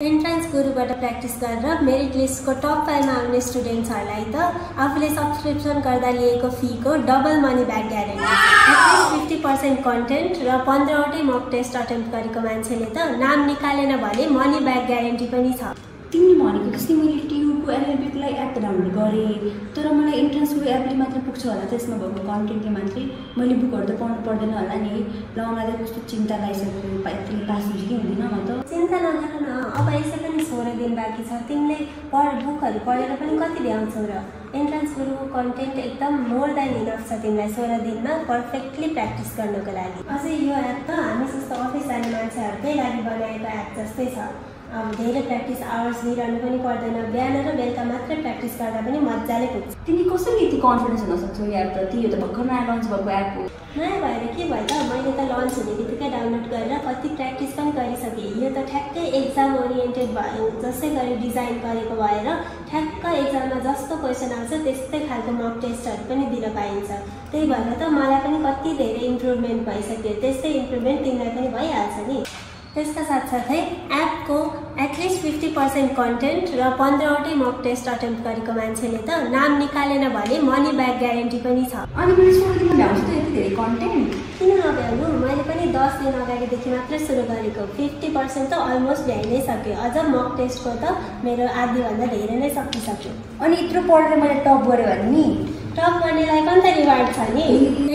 Entrance गुरुबाट practice गरेर merit लिस्टको top 5 मा आउने स्टुडेन्ट्सहरूलाई त आफूले सब्सक्रिप्सन गर्दा लिएको फीको डबल मनी ब्याक ग्यारेन्टी छ। 50% कन्टेन्ट र 15 वटै मक टेस्ट अटेम्प्ट गरेको मान्छेले त नाम निकालेन भने मनी ब्याक ग्यारेन्टी पनि छ। तिमीले भनेको जस्तै मैले टियुको एलएलबीको लागि एप डाउनलोड गरेँ, तर मलाई एन्ट्रान्सको एपले मात्र पुग्छ होला, त्यसमा भएको कन्टेन्टले मात्रै। मैले बुकहरू त पढ्नु पर्दैन होला नि। ल मलाई कस्तो चिन्ता लागिसक्यो, यति पास हुन्छ कि हुँदैन म त। चिन्ता नगर न, अब यसै पनि 16 दिन बाँकी छ। तिमीले बुकहरू पढेर पनि कति भ्याउँछौ र? एन्ट्रान्स गुरुको कन्टेन्ट एकदम मोर देन इनफ छ तिमीलाई 16 दिनमा पर्फेक्टली प्र्याक्टिस गर्नको लागि। अझै यो एप त हामी जस्तो अफिस जाने मान्छेहरूकै लागि बनाएको एप जस्तै छ। अब धेरै प्र्याक्टिस आवर्स दिइरहनु पनि पर्दैन, बिहान र बेलुका मात्रै प्र्याक्टिस गर्दा पनि मजाले पुग्छ। तिमी कसरी यति कन्फिडेन्स हुन सक्छौ यो एपप्रति? यो त भर्खर नयाँ लन्च भएको एप हो। नयाँ भएर के भयो त? मैले त लन्च हुने बित्तिकै डाउनलोड गरेर कति प्र्याक्टिस पनि गरिसकेँ। यो त ठ्याक्कै एक्जाम ओरिएन्टेड भयो, जसै गरी डिजाइन गरेको भएर ठ्याक्क एक्जाममा जस्तो क्वेसन आउँछ त्यस्तै खालको मक टेस्टहरू पनि दिन पाइन्छ। त्यही भएर त मलाई पनि कति धेरै इम्प्रुभमेन्ट भइसक्यो। त्यस्तै इम्प्रुभमेन्ट तिमीलाई पनि भइहाल्छ नि। त्यसका साथसाथै एपको एटलिस्ट 50% कन्टेन्ट र 15 वटै मक टेस्ट अटेम्प्ट गरेको मान्छेले त नाम निकालेन भने मनी ब्याक ग्यारेन्टी पनि छ। अनि मैले 16 दिनमा भ्याउँछु त यति धेरै कन्टेन्ट? किन नभ्याउनु? मैले पनि 10 दिन अगाडिदेखि मात्रै सुरु गरेको। 50% त अलमोस्ट भ्याइ नै सक्यो। अझ मक टेस्टको त मेरो आधीभन्दा धेरै नै सकिसक्यो। अनि यत्रो पढेर मैले टप गरेँ भने नि? टप गर्नेलाई पनि त रिवार्ड छ नि।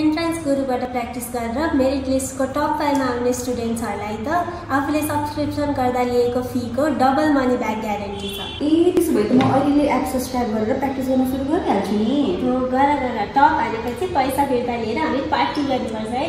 एन्ट्रान्स गुरुबाट प्र्याक्टिस गरेर मेरिट लिस्टको टप 5 मा आउने स्टुडेन्ट्सहरूलाई त आफूले सब्सक्रिप्सन गर्दा लिएको फीको डबल मनी ब्याक ग्यारेन्टी छ। त्यसो भए त म अहिले एप सब्सक्राइब गरेर प्र्याक्टिस गर्न सुरु गरिहाल्छु नि। गर टप हालेपछि पैसा फिर्ता लिएर हामी पार्टी गर्नुपर्छ है।